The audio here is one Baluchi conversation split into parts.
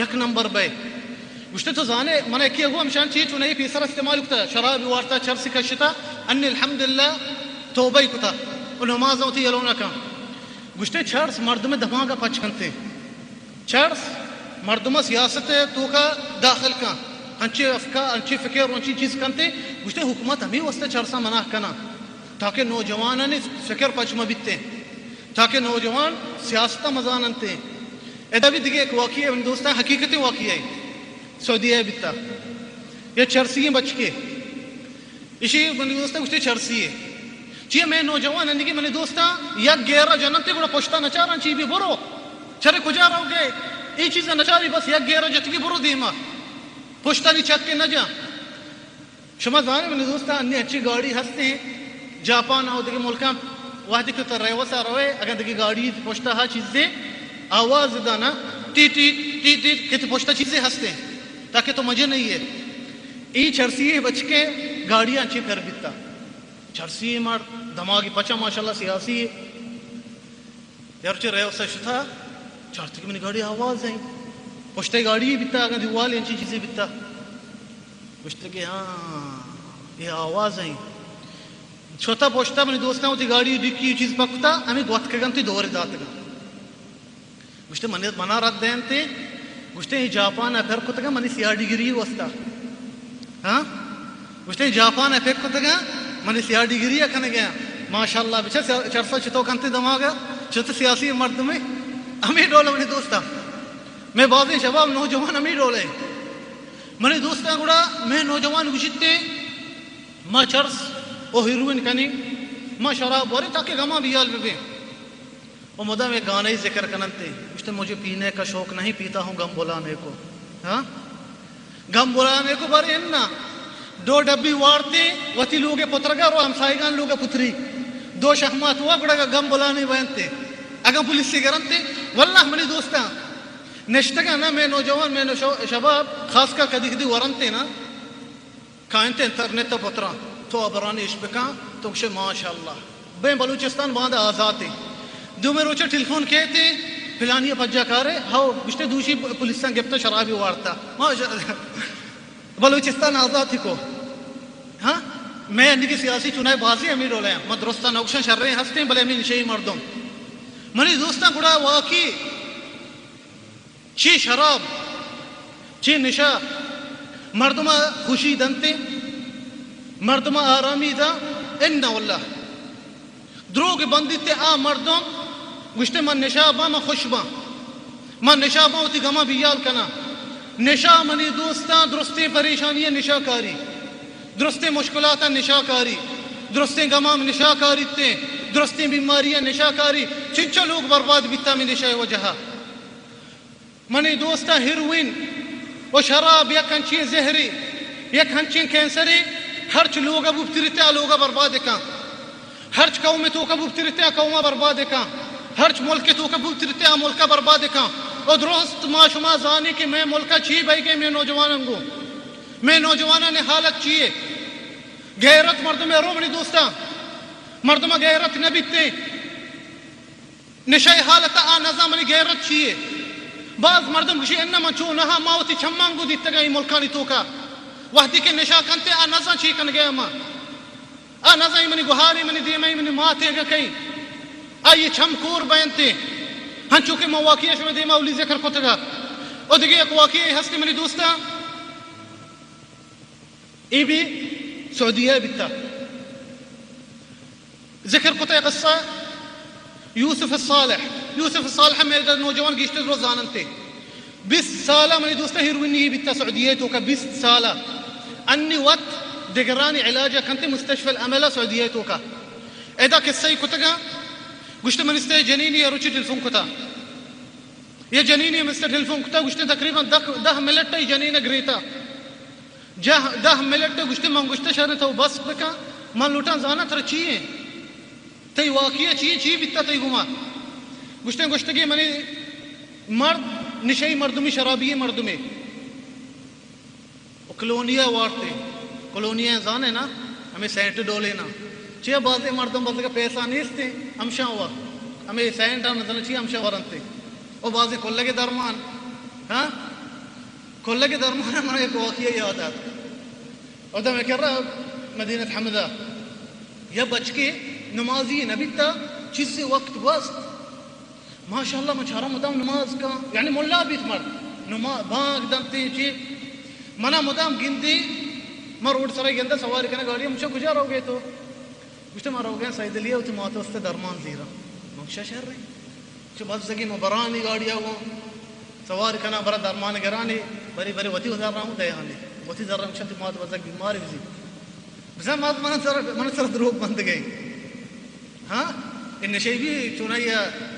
یک نمبر بئے۔ گوشتے تو زانے، من یکی گو ہمشان چی چونئی پیسر استعمال کتا، شراب وارتا، چرس کشتا، انی الحمدللہ توبہ کتا و نماز وتی یلو نہ کن۔ گوشتے چرس مردم دماغ پچ کنتے، چرس مردم سیاست توکا داخل کن، انچے افکار، انچے فکر، انچے چیز کنتے۔ گوشتے حکومت ہمیں واسطہ چرسا منع کنا تاکہ نوجوانانی فکر پچ مہ بیتے، تاکہ نوجوان سیاست مزاننتے۔ ادا بھی دیگه ایک واقعہ ہے، من دوستاں، حقیقت واقعہ ہے، سعودیہ بیتا، یہ چرسی بچکے، اشی منی دوستاں گوشتے چرسی ہے۔ چیئے میں نوجوان اندگی منی دوستاں، یک گیرا جننتے گڑا پشتا نچاراں چی بھی برو، چرے کجا رو گئے، اے چیز نچاری، بس یک گیرا جتگی برو دیما، پشتانی چک کے نہ جا۔ شما زانے منی دوستاں، انی اچھی گاڑی ہستے، جاپان او دیگه ملکاں، وہدے کہ تو ریوسا روے، اگر دیگه گاڑی پشتا ہا چیزے آواز دانا، ٹی ٹی ٹی ٹی، کہ تو پشتا چیزے ہستے، تاکہ تو مجھے نہیں ہے۔ ای چرسی بچکے گاڑی انچی پر بیتا۔ چرسی مار دماغی پچا ماشاءاللہ سیاسی ہے۔ یار چہ ریوسا شتا، چارتگی منی گاڑی آواز ہیں۔ پشتے گاڑی بیتا، اگاں دیوال انچی چیزے بیتا۔ گوشتے کہ ہاں، یہ آواز ہیں۔ شتا پشتا منی دوستاں وتی گاڑی ڈکی چیز پکتا، ہمیں گوت کگن تی دور داتگا۔ گوشتے من، منا رد دینتے، گوشتے یہ جاپان پر کتگا منی سیاہ ڈگری واسطہ۔ ہاں؟ گوشتے جاپان ء پک کتگاں، منی سیاہ ڈگری ء کنگے آں۔ ماشاءاللہ، بچا سیاہ، چرسا چتو کنتے دماغ ء، چت سیاسی مردمے، ہمیں ڈول منی دوستاں۔ میں بازیں شباب نوجوان ہمیں ڈول ہیں۔ منی دوستاں گڑا میں نوجوان گوشتے، ما چرس او ہیروئن کنیں، ما شراب وریں تاکہ گماں بیال ببیں۔ و مدام یک گانے ذکر کننتے، گوشتے مجھے پینے کا شوق نہیں، پیتا ہوں گم بلانے کو۔ ہاں؟ گم بلانے کو بارے اننا۔ دو ڈبی وارتے، وتی لوگ پترگا رو ہمسائیگان لوگ پتری۔ دو شہمات ہوا گڑا گم بلانے بینتے۔ اگاں پولیس سے گرنتے، واللہ منی دوستاں، نشتگا نا میں نوجوان، میں نو شو-، شباب، خاص کر کدی کدی ورنتے نا۔ کاینت انٹرنیٹ ء پتراں، تو ہبرانی اش بکن، تو گشے ماشاءاللہ۔ بیں بلوچستان باندا آزاتے۔ دومی روچے ٹیلیفون کیتے، پلانی ء پجا کارے، ہو، گشتے دوشی پولیساں گپتا شرابی وارتا۔ ماشاءاللہ۔ بلوچستان آزاتی کو۔ ہاں؟ میں انگی سیاسی چنائے بازی ہمیں ڈولے ہیں۔ میں درستان اوکشن شریں ہستیں، بلے ہمیں نشئی مردم۔ منی دوستاں گڑا واقعی چی شراب، چی نشہ مردم ء خوشی دنتے، مردم ء آرامی دا؟ ان واللہ۔ دروگ بندیت آ مردم گوشتے من نشہ باں، من خوش باں، من نشہ باں وتی گماں بیال کناں۔ نشہ منی دوستاں درستیں پریشانی ء نشہ کاری، درستیں مشکلات ء نشہ کاری، درستیں گماں نشہ کاری تے، درستیں بیماری ء نشہ کاری۔ چنچو لوگ برباد بیتا ہمیں نشہ ء وجہ ء۔ منی دوستاں، ہیروئن و شراب یک انچیں زہرے، یک انچیں کینسرے، ہرچ لوگ ء بوترتے آ لوگ ء برباد کن، ہرچ قوم توک ء بوترتے آ قوم ء برباد کن، ہرچ ملک توک ء بوترتے آ ملک ء برباد کن۔ و درست ما شما زانیں کہ مئے ملک ء چی بئیگ ء مئے نوجواناں گوں، مئے نوجوانانی حالت چی ہے؟ غیرت مردم ء رو منی دوستاں، مردم ء غیرت نہ بیتے۔ نشہ ء حالت ء آ نزاں منی غیرت چی یے۔ باز مردم گوشی، اناں من چو نہ آں، ما وتی چماں گوں دیتگ ایں اے ملکانی توکا۔ وہدے کہ نشہ کنت ئے، آ نزاں چی کنگ ء آں ما۔ آ نزاں اے منی گہارے، منی دیمے، منی ماتے اگاں کئیں، آئی چم کور بینت ئے۔ ہنچو کہ من واقعہ شمئے دیما اولی ذکر کتگ ء۔ و دگہ یک واقعہ ہستی منی دوستاں۔ اے بھی سعودیہ بیتا۔ ذکر کتا قصہ یوسف الصالح۔ یوسف الصالح میرے نوجوان گیشتر رو زاننتے۔ بیست سالہ منی دوست ہیروئنی بیتا سعودیہ توکا، بیست سالہ۔ انی وت دگرانی علاج کنتے مستشفی الامل سعودیہ توکا۔ ادا قصہ ہی کتگا، گوشت من استے جنینی روچی ٹیلیفون کتا۔ یہ جنینی من استے ٹیلیفون کتا، گوشتے تقریباً دہ، دہ منٹ ای جنین گریتا۔ جہ دہ منٹ گوشتے، من گوشتے، شر تو بس بکن، من لوٹاں زاناں ترا چی ایں؟ تئی واقعہ چی ایں؟ چی بیتا تئی گما؟ گوشتے، گوشتگی منی مرد نشئی مردمی، شرابی مردمے۔ و کلونیا وارتے۔ کلونیا زانے نا؟ ہمیں سینٹ ڈولے نا۔ چیا بازے مردم بزگا پیسہ نیستے، ہمشاں وا۔ ہمیں سینٹ ہم نزانے چی ہمشاں ورنتے۔ و بازے کلگے درمان۔ ہاں؟ کلگ درمان ءَ من یک واقعہ یاد آت۔ اودا مئے کرا مدینہ حمدہ یا بچکے نمازی نہ بیتا، چیزے وقت گوست۔ ماشاءاللہ، من چارا مدام نماز کن، یعنی ملا بیت مرد، نما-، بانگ دنتے چی، منا مدام گندی، من روڈ سرا گندا سواری کنگ گاڑی، مچا کجا روگے تو؟ گوشتے، ما روگیں سید علی ءَ وتی مات ءِ واسطہ درمان زیراں۔ من گوشا، شر ایں۔ چو بزگی ما برانی گاڑی ءَ گوں سوار کناں، برا درمان گرانی، بری بری وتی زراں ہوں دیانی۔ وتی زراں، گوشاں، تئی مات بزگ بیمار بزی۔ بزاں مات من سر، من سر دروگ بندگے۔ ہاں؟ اے نشئی بی چونائی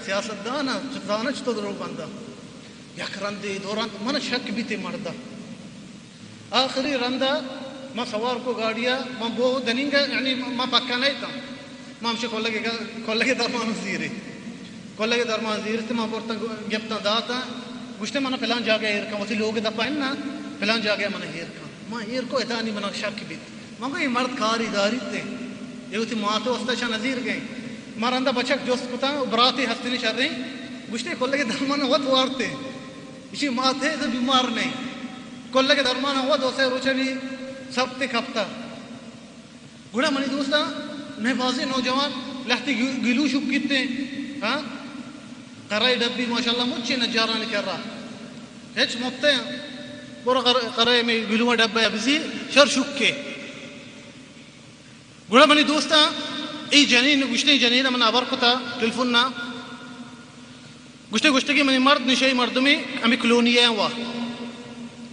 سیاست دان، چو زاناں چتو دروگ بندا۔ یک رندے، دو رند، من شک بیتے مردا۔ آخری رندا ما سوار کو گاڑیا، ما بو دنینگا، یعنی ما پکا نہ اتاں۔ ما ہمشی کلگے، کلگے درمان زیری۔ کلگے درمان زیرتے ما برتاں، گپتاں داتاں۔ گوشتے، منا پلان جاگہ ایر کن، وتی لوگ دپا انا، پلان جاگہ منا ایر کن۔ ما ایر کو، اتانی منا شک بیت۔ ما گو، اے مرد کاری داریت ایں۔ اے وتی مات ءِ واسطہ شان نزیر گئے۔ ما رندا بچک جست کتاں، براتے ہستنی شریں۔ گوشتے، کلگے درمان وت وارتے۔ ایشی مات ءِ تو بیمار نہ ایں۔ کلگے درمان ہوا دو سے روچانی سبت کپتا۔ گڑا منی دوستاں، مئے بازیں نوجوان لہتے گو-، گلو شکیتے۔ ہاں؟ قرائے ڈبی ماشاءاللہ مچے نجارانی کرا۔ ہچ مفتے۔ برو قر-، قرائے مئے گلو ڈبہ بزی، شر شکے۔ گڑا منی دوستاں، اے جنین گوشتے، جنین من ہبر کتا ٹیلیفون نا۔ گوشتے، گوشتے کہ منی مرد نشئی مردمے ہمے کلونی ءَ وا۔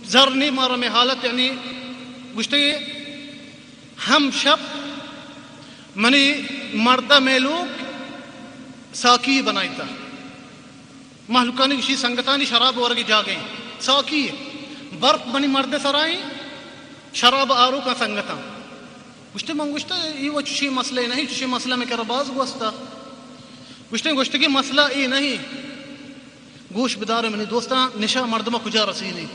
زر نی مارا، مئے حالت یعنی، گوشتے، ہم شپ منی مرد ءَ مئے لوگ ساکی بنائیتا۔ مہلوکانی گوشی سنگتانی شراب ورگی جاگہ ایں۔ ساکی برف منی مرد سرائیں، شراب آروکاں سنگتاں۔ گوشتے، من گوشتا، اے و چشیں مسئلہ نہ ایں، چشیں مسئلہ مئے کرا باز گوستا۔ گوشتے، گوشتے کہ مسئلہ اے نہ ایں۔ گوش بدار منی دوستاں، نشہ مردم کجا رسینی۔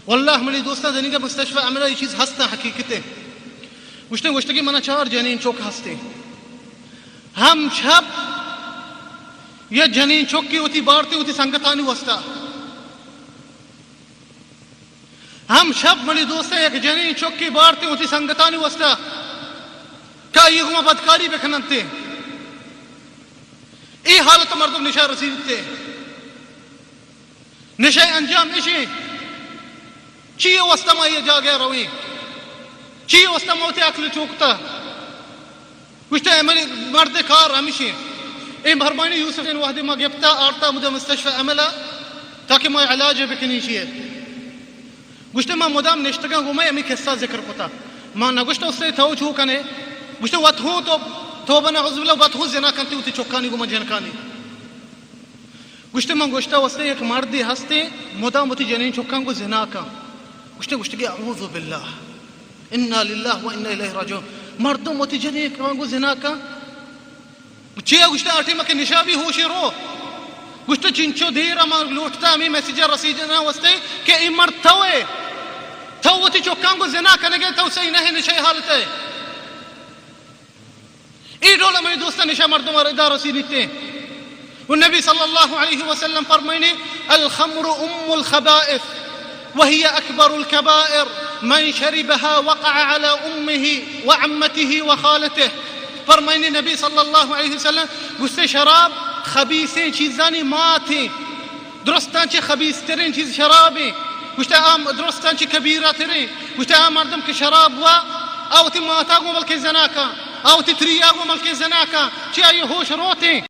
واللہ منی دوستاں، دنیگا مستشفی عملہ اے چیز ہستاں، حقیقت ایں۔ گوشتے، گوشتے کہ منا چار جنین چوک ہستے۔ ہم شپ یا جنین چوکی وتی بارتے وتی سنگتانی واسطہ۔ ہم شپ منی دوستاں یک جنین چکی بارتے وتی سنگتانی واسطہ کہ آئی گوما بدکاری بکننتے۔ اے حالت مردم نشہ رسیدتے۔ نشہ انجام اشیں۔ چی واسطہ ما یہ جاگہ رویں؟ چی واسطہ ما وتی عقل چوکتا؟ گوشتے، اے منی مرد کار ہمیشی۔ اے مہربانی یوسف، این وحدی ما گپتا آرتا مدہ مستشفی عملہ تاکہ ما علاج بکنی چیئے۔ گوشتے، ما مدام نشتگاں گوں مئے ہمے قصہ ذکر کتا۔ ما نہ گوشتا استے تو چو کنے؟ گوشتے، وت ہوں تو، توبہ نعوذ باللہ، وت ہوں زنا کنتے وتی چکانی گوما جنکانی۔ گوشتے، من گوشتا، واسطے یک مردے ہستے، مدام وتی جنین چکاں گوں زنا کن۔ گوشتے، گوشتے کہ اعوذ باللہ، انا للہ و انا الیہ راجعون۔ مردم وتی جنین چکاں گوں زنا کن۔ چیا؟ گوشتے، آ ٹیم کہ نشہ بی ہوشے رو۔ گوشتے، چنچو دیر ہم لوٹتا ہمے میسج رسیدنا واسطے کہ اے مرد تو ہے، تو وتی چکاں گوں زنا کنگے، تو صحیح نہ ہے، نشہ حالت ہے۔ اے ڈول منی دوستاں نشہ مردم ءَ را ادا رسینیت۔ و نبی صلی اللہ علیہ وسلم فرمائنی، الخمر ام الخبائث وهي اکبر الكبائر، من شربها وقع على امه وعمته وخالته۔ فرمائنی نبی صلی اللہ علیہ وسلم، گوشتے، شراب خبیثیں چیزانی ماتیں۔ درستاں چہ خبیث تریں چیز شرابیں۔ گوشتے، آ درستاں چہ کبیرہ تریں۔ گوشتے، آ مردم کہ شراب وا، آ وتی ماتا گوں بلکیں زنا کن، آ وتی تریا گوں بلکیں زنا کن، چہ آئی ہوش روتیں۔